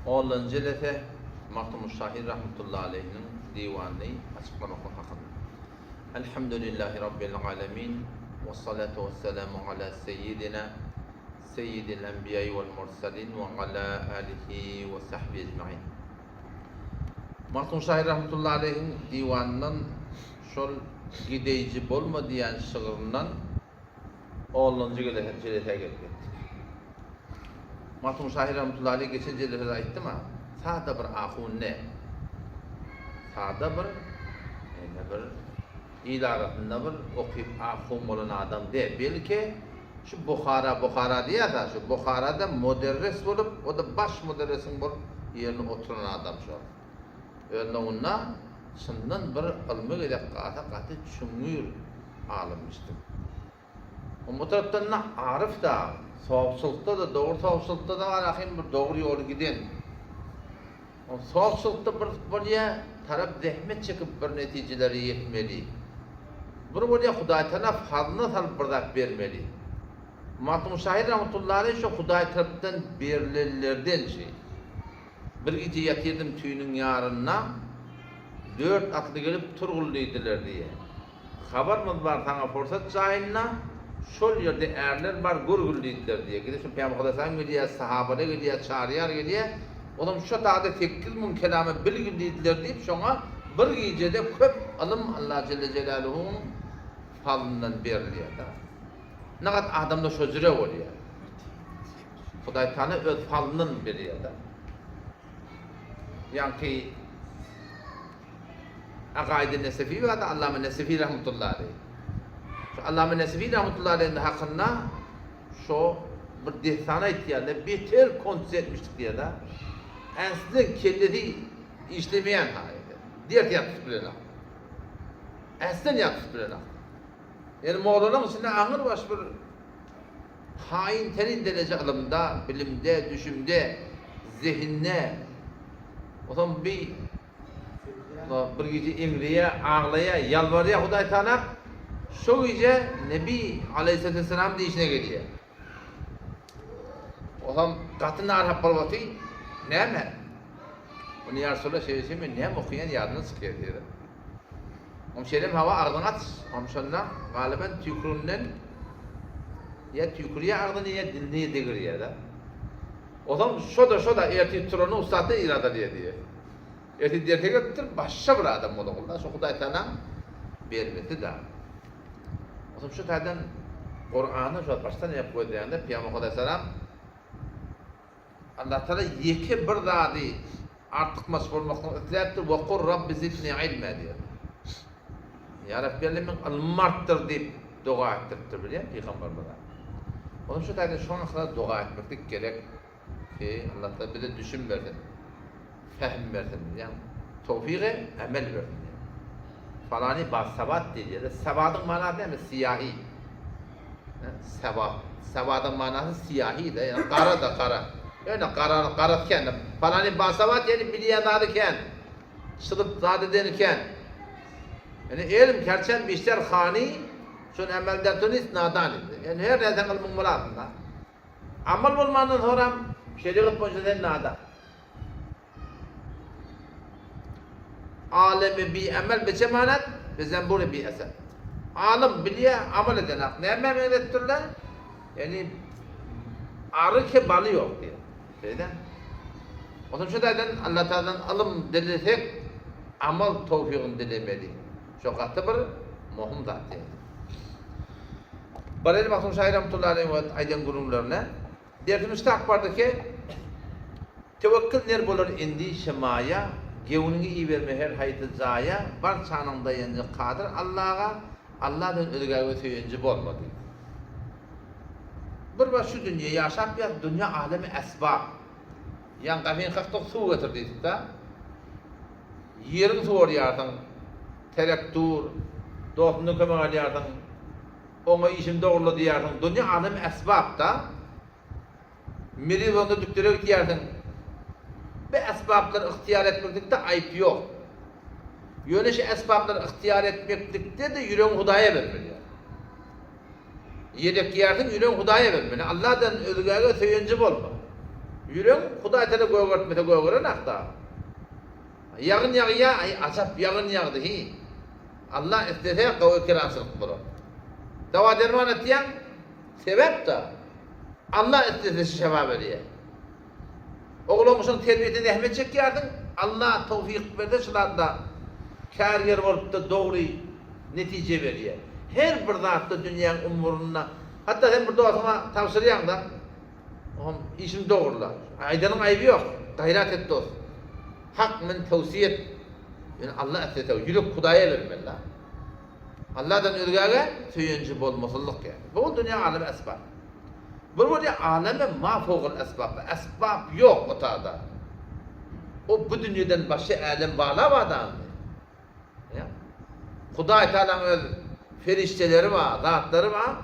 Ondan jelese Magtymguly şahyr rahmetullahi aleýhiniň diwanyny açyklamaklyk hakynda. Elhamdülillahi Rabbil alemin, wessalatu wesselamu ala seýýidina seýýidil enbiýai wel mursalin we ala alihi we sahbihi ejmain. Magtymguly şahyr rahmetullahi aleýhiň diwanyndan şol Gideýji bolma diýen şygryndan Onunjy jelesä gelip ýetdik. Magtymguly şahyr rahmetullahi aleýh geçen jelesede aýtdym-a, sada bir ahun ne? Sada bir, ýöne bir il arasynda bir okyp ahun bolan adam de. Belki, şu Buhara, Buhara diýýäs-a, şu Buharada moderres bolup, o-da baş moderresiň bolup ýerine oturan adam şol. Öz nowunda çyndan bir ylmy gezek galsa gaty çuňňur alymyşdyr. Oň bu tarapdan-da aryf da, sopçylykda-da, dogry sopçylykda-da bar ahym bir dogry ýoly giden. Oň sopçylykda bir bolýa tarap zähmet çekip bir netijelere ýetmeli. Bir bolýa Hudaýtala fazlyna salyp bir zat bermeli. Magtymguly şahyr rahmetullahi aleýh şo Hudaý tarapdan berlenlerden şi. Bir gije ýatyrdym tüýnüň ýarynda, Dört atly gelip turgul diýdiler diýe. Habarymyz bar saňa pursat jaýynda, Şol ýerde ärler bar görgül diýdiler diýe. Gide şol Pygamber Hudaýsalam gelýär, sahabalar gelýär, çaryýar gelýär. Olam şo taýda 8000 kelamy bilgil diýdiler diýip, şoňa bir gijede köp ylym Allah jelle jelaluhuň fazlyndan berilýär-de. Nagat adamda şo jüre bolýar. Hudaý Taala öz fazlyndan berýär-de. Ýaňky Agaýdy Nesefi bardy, Allama Nesefi rahmetullahi aleýh. Şu Allama Nesefi rahmetullahi aleýhiň hakynda şo bir dessan aýtýarlar, beter kontuz etmişdik diýýär-de. Äsli kellesi işlemeýän ha. Ders ýatyp bilenok. Äslen ýatyp bilenok. Ýani mollalaryň içinde aňyr baş bir Haýyn terin dereje ylymda, bilimde, düşümde, zehinde. Otam bi bir gije eňreýär, aglaýar, ýalbarýar Hudaý Tagala. Şo gije Nebi aleýhissalatu wessalam diýişine gelýär. Otam gaty narhap bolup otyr. Näme? Ony ýa Resulallah şeýle şeýle men näme okaýan ýadymdan çykýar diýýär. Oň şeýlem hawa agzyňy aç, oň şonda galyban tüýküriginden ýa tüýkürýär agzyny ýa dilini degirýär-de. Ozaň şo-da şo-da ertir turanda ussatdan irad alýar diýýär. Ertir derse gelipdir, başga bir adam bolagly-da, şo Hudaý Tagalaň bermesi-da. Ozaň şu taýdan Kurany şo başdan aýak gözleýände Pygamber Hudaý Allah Tagala ýeke bir zady artykmaç bolmaklygy isläpdir, Ve kul Rabbi zidni ilma diýýär. Ýa Rabbi Allah meň ylmymy artdyr diýip doga etdiripdir bilýän pygamberimize. Onuň şu taýdan şoň hakynda doga etmeklik gerek ki Allah Tagala bize düşüm bersin, fähm bersin, ýagny towfygy amel bersin diýýär. Falany ba sabat diýilýär. Sabadyň manasy näme? Syýahy. Sawat. Sawadyň manasy syýahy-da, ýagny gara-da, gara. Ýöne gara, garasy kän. Palany basawat ýagny bilýän zady kän. Çyzyp zat edeni kän. Ýöne elm kerçen bişter hany, çün emel der tunis nadan idi. Ýöne her närseni ylmyň bolasyn-da. Amal bolmandan soram şerigat boýunça sen nadan. Alemi bi emel bi çemanet, bi zemburi bi esel. Alym bilýär, amal edenak. Nämä meňzetdirler? Ýagny ary ki baly ýok diýýär. Şeýle. Onsoň şu taýdan Allah Tagaladan ylym dilesek, amal towfygyny dilemeli. Şo gaty bir möhüm zat ýagny. Bareli Magtymguly şahyr rahmetullahi aleýhi aýdan gürrüňlerine Derdimiz tak bardy ki, Tewekkül ner bolar endişe maýa, Gewniňi iberme her haýsy jaýa, Barçanyň daýanjy Kadyr Allaga, Alladan özgäge söýenji bolma diýdi. Bir wagt şu dünýe ýaşap ýat, dünýe alemi esbap. Ýaňy gafyny kakdyk suw getir diýdik-de. Ýeriň suwarýarsyň, terek dur, dostundan kömek alýarsyň. Oňa işim dogrula diýýärsiň. Dünýe alem esbap-da. Miri bolanda dükdere gitýärsiň. Bu esbaplary ygtyýar etmeklikde aýp ýok. Ýöne şu esbaplary ygtyýar etmeklikde-de ýüregiňi Hudaýa bermeli. Ýedek diýýärsiň, ýüregiňi Hudaýa bermeli. Alladan özgäge söýenji bolma. Ýüregiň Hudaý tala gögertmese gögerenakda. Ýagyn ýagýa, aý ajap ýagyn ýagdy hi. Allah islese gowy ekerançylyk bolar. Dawa derman etýäň, sebäp-da. Allah islese şypa berýär. Oglan-guşuň terbiýesine zähmet çekýärsiň, Allah towfyk berse şularda kärger bolupda dogry netije berýär. Her bir zatda dünýäň umurynda, hatda sen bir dostuňa tabşyrýaňda, Oňam işini dogrula. Aýdanyň aýby ýok. Gaýrat et dost. Hak men towsiýe et. Ýöne Allah islese ýürek Hudaýa bermeli. Allahdan özgäge söýenji bolmasyzlyk ýaly. Bu dünýä alemi esbap. Bir bolýa alemi ma fowgal esbap. Esbap ýok o tada. O bu dünýeden başga älem bala badany. Ýa. Hudaý Tagalaň öz perişdeleri bar, zatlary bar.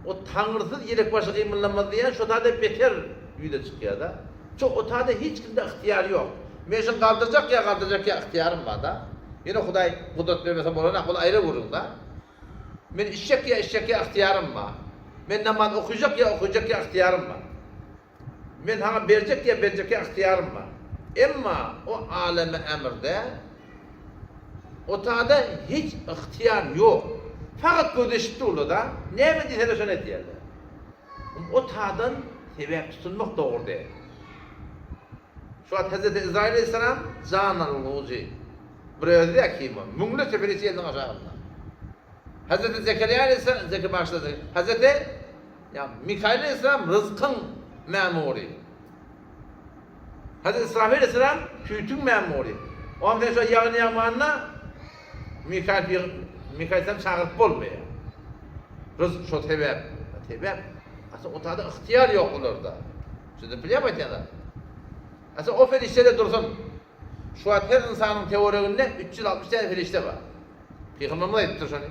O taňrysyz ýelek başy gymyldamaz diýýän şo tada beter ýüze çykýar-da. Ço o tada hiç kimde ygtyýar ýok. Men şuny galdyrjak ýa galdyrjak ýa ygtyýarym bar-da. Ýöne Hudaý gudrat bermese bolanok, ol aýra gürrüň-da. Men içjek ýa içjek ýa ygtyýarym bar. Men namaz okyjak ýa okyjak ýa ygtyýarym bar. Men saňa berjek ýa berjek ýa ygtyýarym bar. Emma o aleme emrde o tada hiç ygtyýar ýok. Fakat gözleşip durlar-da, näme diýseler şony edýärler. O tadan sebäp tutunmak dogry däl. Şu wagt Hezreti Yzraýyl aleýhissalam jan alyjy. Bir özi däl kim o, müňlerçe perişde eliniň aşagynda. Hezreti Zekeriýa aleýhissalam, Zeke bagyşlady. Hezreti ýa Mikaýyl aleýhissalam ryzkyň mämury. Hezreti Israfil aleýhissalam tüýtüň mämury. Oňam sen şo ýagyn ýagmanda Mikaýyl Mikaýyl aleýhissalam çagyryp bolmaýar. Ryzk şo sebäp. Sebäp. Aslynda o taýda ygtyýar ýok olarda. Düşünip bilýärmi aýtýan zat? Aslynda o perişde-de dursun. Şu wagt her ynsanyň töwereginde 360 däne perişde bar. Pygamberimiz aýdypdyr şony.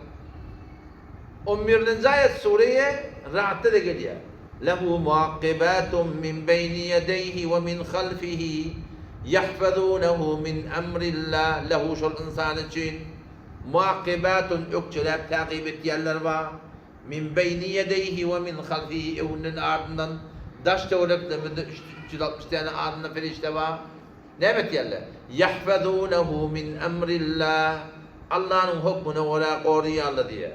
On birinji aýat sureýe Ra'dda-da gelýär. Lehu muakibatun min beýni ýedeýhi we min halfihi ýahfazunehu min emrillah lehu şol ynsan üçin muakibatun ökjeläp takyp etýänler bar. Min beýni ýedeýhi we min halfihi öňünden ardyndan daş töwereklerimizde 360 däne azyndan perişde bar. Näme etýärler? Ýahfazunehu min emrillah, Allanyň hökmüne görä goraýarlar diýýär.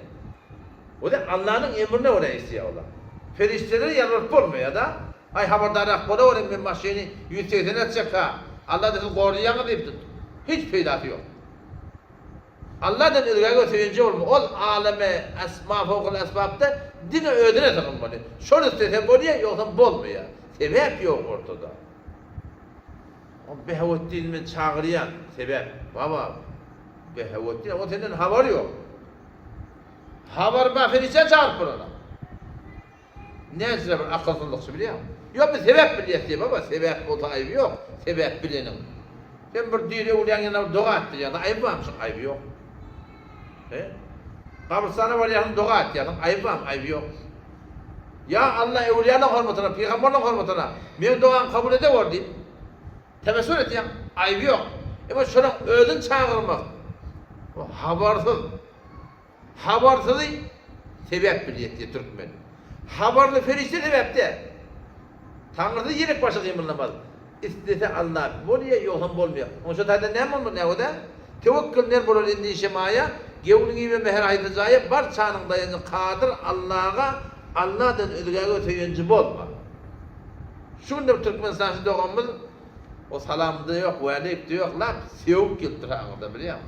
O-da Allanyň emrine görä işleýär olar. Perişdelere ýalbaryp bolmaýar-da. Aý habardarrak bolaweriň men maşyny 180 etjek-hä, Alla-da siz goraýaňyz diýip hiç peýdasy ýok. Alladan özgäge söýünji bolma. Ol aleme esma fowkal esbapda diňe özüne sygynmaly. Şol islese bolýar, ýogsam bolmaýar. Sebäp ýok ortada. O Behawetdin men çagyrýan, sebäp, baba, Behawetdin, o senden habary ýok. Habary bar, seni içe çagyryp bolana. Näçe bir akylsyzlykçy bilýäňmi? Ýok, biz sebäp bilýäs diýe, baba, sebäp bolsa aýby ýok, sebäp bileniň. Sen bir diri öwlüýäň ýanyna bir doga etdirýäň, aýby barmy şoň, aýby ýok. He? Gabrystana barýarsyň, doga etýärsiň, aýby barmy, aýby ýok. Ýa Alla öwlüýalaň hormatyna, pygamberleň hormatyna meň dogamy kabul edewor diýip, tewessül etýäň, aýby ýok. Emma şolaň özüni çagyrmak, o habarsyz. Habarsyzy sebäp bilýär diýýär türkmen. Habarly perişde sebäp däl. Taňrysy ýelek başy gymyldamaz. Islese Alla bolýar, ýogsam bolmaýar. Oň şo taýdan näme bolmaly näwede? Töwekgel ner bolar endişe maýa, Gewniň iberme her haýsy jaýa, Barçanyň daýanjy Kadyr Allaga, Alladan özgäge söýenji bolma. Şu günde bir türkmenistançy doganymyz o salamda ýok, wäleýkde ýok, lap sögüp gelipdir aňyrdan bilýäňmi?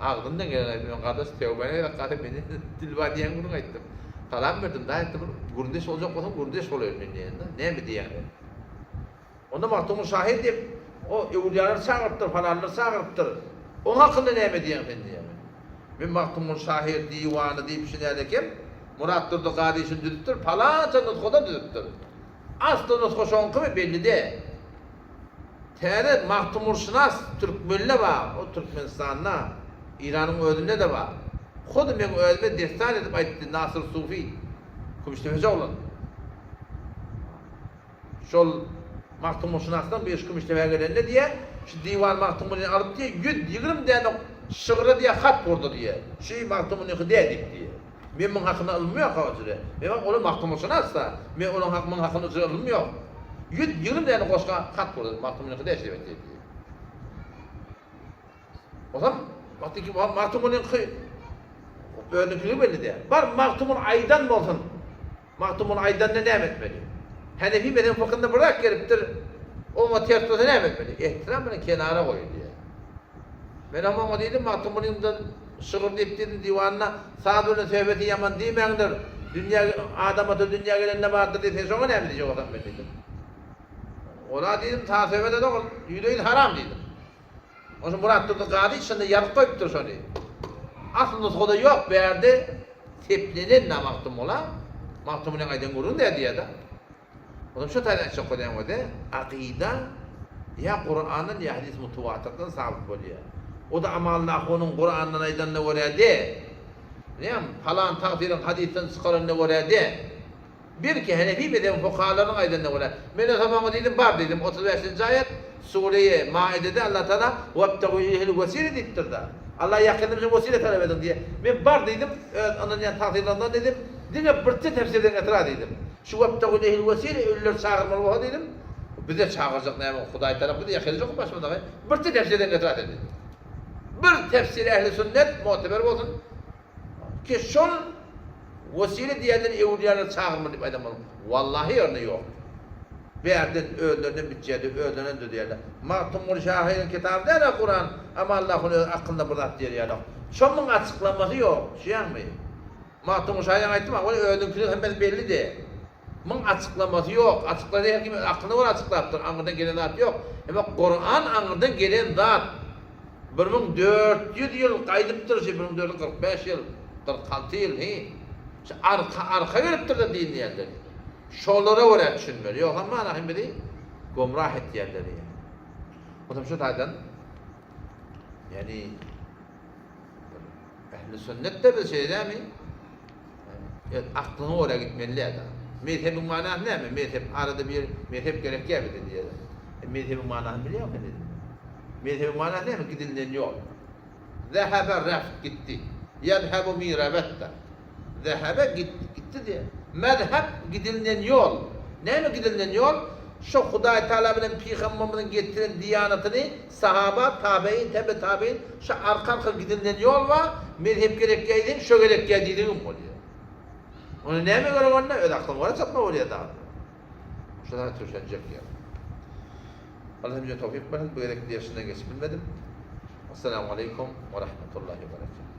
Agzymdan gelen aýtdym, men gardaş töwbäne gerek gaty meni dilbar diýen günüň aýtdym. Salam berdim, da aýtdym, gürrüňdeş boljak bolsaň gürrüňdeş bolaýyn men diýen-de, näme diýýäň sen? Onda Magtymguly şahyr diýip, o öwülýalary çagyrypdyr, falanlary çagyrypdyr. Oň hakynda näme diýýäň sen diýýän men. Men Magtymguly şahyr diwany diýip şunýaly eken, Muratdurdy Gazy şuny düzüpdir, palança nusgadan düzüpdir. Asly nusga şoňkymy belli däl. Täze Magtymgulşynas türkmenle bar, o Türkmenistanda, Iranyň özünde-de bar. Hudy meň özüme dessan edip aýtdy Nasyr Sufi, Kümüşdepeçi oglan. Şol Magtymgulşynasdan bir Kümüşdepä gelende diýýär, şu Diwan Magtymgulyny alyp diýýär, 120 däne şygra diýýär hat gurdy diýýär. Şu Magtymgulynyňky däl diýip diýýär. Men muň hakynda ylmym ýok hojre. Men ola Magtymgulşynas-da. Men olaň hak muň hakynda ujre ylmym ýok. 120 däne goşga hat boldy. Magtymgulynyňky däl şeýle diýdi. Ozam wagty ki Magtymgulynyňky özüniňkiligi belli däl. Bar Magtymguly aýdan bolsun. Magtymguly aýdanda näme etmeli? Henefi mezhebi fykynda bir zat gelipdir. Oňa ters bolsa näme etmeli? Ehtiram bilen kenara goýulýar. Men hem oňa diýdim, Magtymgulyňdan şygyr diýip diýdim, diwanyna saz bilen söhbeti ýaman diýmäňdir. Dünýä adam ata dünýä gelende bardyr diýip, sen şoňa näme diýjek bolsaň men diýdim. Ola diýdim, saz söhbet ede ol ýüzde-ýüz haram diýdim. Onsoň Myratdurdy Gazy şonda ýazyp goýupdyr şony. Asyl nusgada ýok bärde seplenen na Magtymgula. Magtymgulyň aýdan gürrüňi däl diýýär-de. Onsoň şo taýdan aýtjak bolýan bolsa, akyda ýa Kurandan ýa hadys mutawatyrdan sabyt bolýar. O-da Amally ahunyň Kurandan aýdanyna görä de, näme, palan tagsyryň hadysdan çykaranyna görä de. Belki Henefi mezhebiň fukahalarynyň aýdanyna görä. Men özem oňa diýdim, bar diýdim, 35-nji aýat, Sureýi Maidede Allah Tagala Webtegu ileyhil wesile diýipdir-de. Alla ýakynlyk üçin wesile talap ediň diýýär. Men bar diýdim, öz ynanýan tagsyrylarymdan diýdim, diňe birje tefsirden getir-ä diýdim. Şu Webtegu ileyhil wesile ölüleri çagyrmaly bolsa diýdim, bize çagyrjak näme, Hudaý tarapy bize ýakynjak başymyzdaky, birje tefsirden getir-ä diýdim. Bir tefsir ehli sünnet muteber bolsun, Ki şol wesile diýenden öwlüýalar çagyrma diýip aýdan bolun. Wallahy ýerinde ýok. Bärden özlerinden bitýärdi, özlerinden düzýärler. Magtymguly şahyryň kitaby däl-ä Kuran, amma Allahyň özi akylynda bir zat diýer ýaly. Şonuň açyklamasy ýok, düşýäňmi? Magtymguly şahyryň aýtdym, ol özüniňkiniň hemmesi bellidi. Muň açyklamasy ýok. Açyklasa her kim öz aklyna görä açyklapdyr. Aňyrdan gelen zat ýok. Emma Kuran aňyrdan gelen zat. 1400 ýyl gaýdypdyr şu 1445 ýyl, 46 ýyl hi. Şu arka arka gelipdir-de din diýenleri. Şolara görä düşünmeli. Ýogsam mana hem bizi gomrah etýärler ýa. Onsoň şu taýdan ýani Ähli sünnetde biz şeýle dälmi? Öz aklyňa görä gitmeli däl. Mezhebiň manasy näme? Mezhep arada bir mezhep gerek ýa bize diýýärler. E, mezhebiň manasyny bilýäňmi sen diýdim. Mezhebiň manasy näme? Gidilden ýol. Zehebe reft gitdi. Ýezhebu mirabetda. Zehebe gitdi diýýär. Mezhep gidilden ýol. Näme gidilden ýol? Şo Hudaý Taala bilen pygamberimiziň getiren diýanatyny Sahaba, tabein, tebe tabein şo arka-arka gidilden ýol bar, mezhep gerekýä diýseň şo gerekýä diýdigim bolýar. Onda näme gerek onda? Öz aklyňa görä çapma bolýar dagy. Şo zat türşenjek ýer. Allah hemmämize towfyk bersin. Bu gezek dersinden geçip bilmedim. Assalamu aleýkum we rahmetullahi we berekatuh.